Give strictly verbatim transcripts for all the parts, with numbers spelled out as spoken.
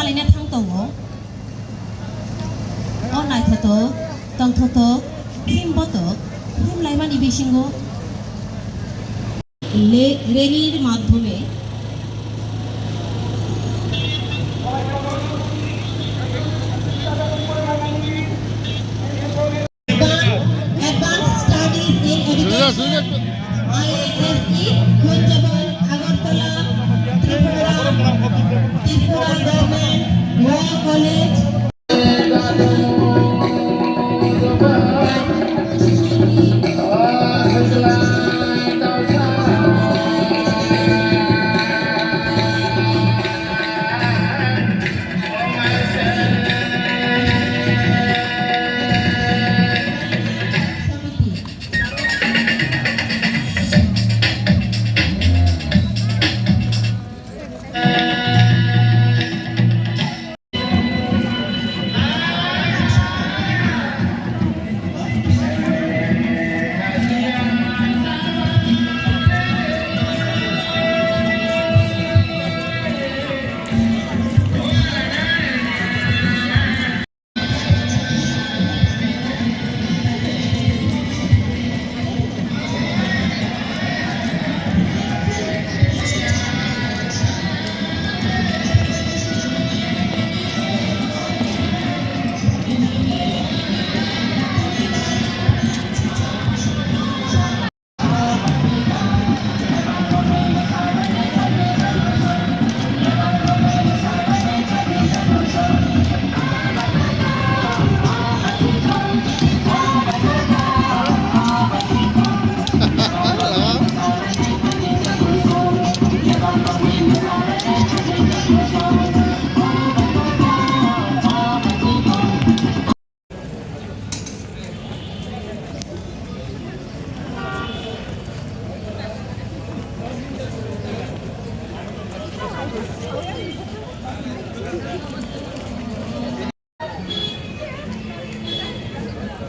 Laina thang tongo. O naithotok, tongthotok, himbotok, himlaimani bisingo le-, rally-r madhyome Advanced Studies in Education, I A S E, Kunjabon, Agartala, Tripura, Tripura Government Law College.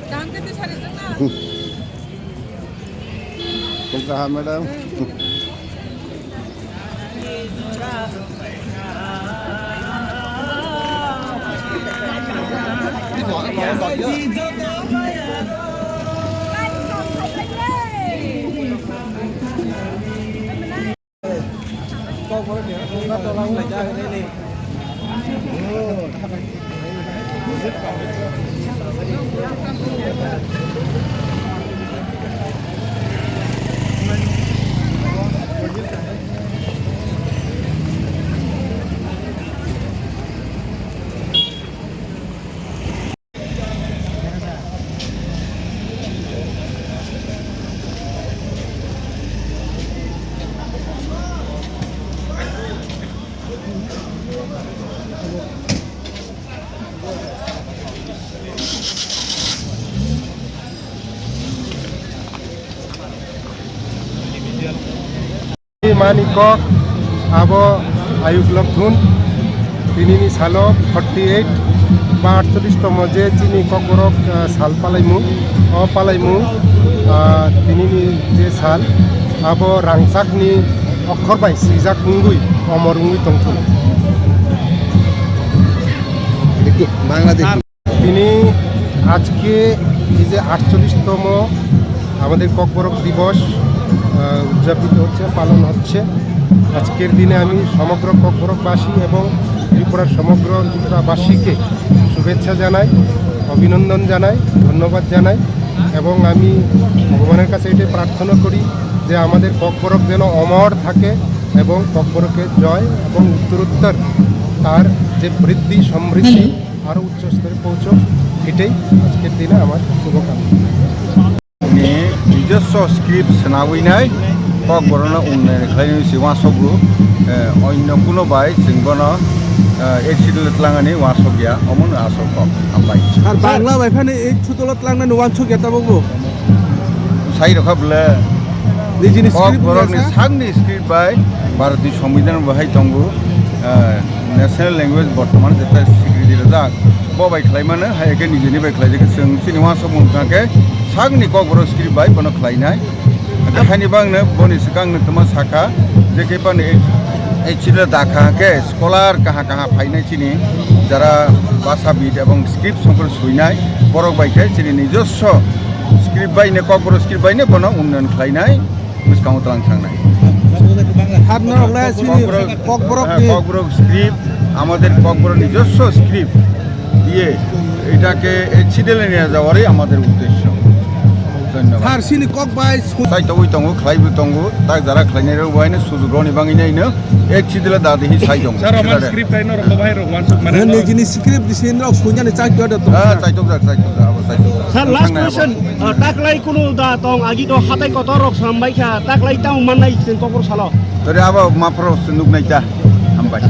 Tang kete sari jana. Kung kaha, madam? Mani kok abo ayuk lokthun tinini salo forty eight ba aatcholish tomo je chini kokborok, ah, sal palaimung, o palaimung, ah, tinini je sal abo rangchakni okhor bai swijak wngwi omor wngwi tongthun. Bangladesh. Tini ajke ei je আটচল্লিশতম আমাদের ককবরক দিবস, আহ, উদযাপিত হচ্ছে, পালন হচ্ছে। আজকের দিনে আমি সমগ্র ককবরকবাসী এবং ত্রিপুরার সমগ্র ত্রিপুরাবাসীকে শুভেচ্ছা জানাই, অভিনন্দন জানাই, ধন্যবাদ জানাই এবং আমি ভগবানের কাছে এটাই প্রার্থনা করি যে আমাদের ককবরক যেন অমর থাকে এবং ককবরকের জয় এবং উত্তরোত্তর তার যে বৃদ্ধি সমৃদ্ধি আরও উচ্চ স্তরে পৌঁছক, এটাই আজকের দিনে আমার শুভকামনা। Ni নিজস্ব script swnawinai kokborokno unnai khlainai se uansukgo, eh, onno kuno bai chwng bono, eh, eight schedule twlangani uansukya, omono aswk kok. Hambai. Ar Bangla bai phano eight schedule twlangnani uansukya tabukbo? Sai rokha bwle. Nijini script Kokborokni sakni script bai Bharotni Songbidan bo hai tongo, ah, national language bortoman jeta swikriti rijak. Bo bai khlai mano, hai khe nijini bai khlai jagwi chwng chini uansukmung wngkha khe sakni Kokborok script bai bono khlainai. Haini bagwino boni swkangno tongma sakha, je khe bani Ei chini dakha khe scholar kaha kaha phainai chini jara bhashabid ebong script songkol suinai borok bai khe chini nijoswo script bai ne kokborok script bai ne bono unnayan khlainai bwskango tlang thangnai. Har norok le chini Kokborok, kokborok h্যাঁ, ni kokborok script, আমাদের kokborok নিজস্ব script দিয়ে এটাকে এই ছিডেলে নিয়ে যাওয়ারই আমাদের উদ্দেশ্য। ধন্যবাদ। Har chini kok bai Chaitogwi tongo, khlaibo tongo, tak jara khlainai rok bai no sujuk roni bangwi nai no ek chidila da dehi sai tongo. Sir, Roman script tai no rok bai rok wansuk mane. Nijini script di sin rok sunya ni chak jada to. Ah, chaitok jak, chaitok jak, abo chaitok jak. Sir, last question, uh, taklai kunu da tong agi to hatai kotor rok sambai kha, taklai tamo mannai sin kokor salo. Tore abo maphro nuk nai ta. Hambai.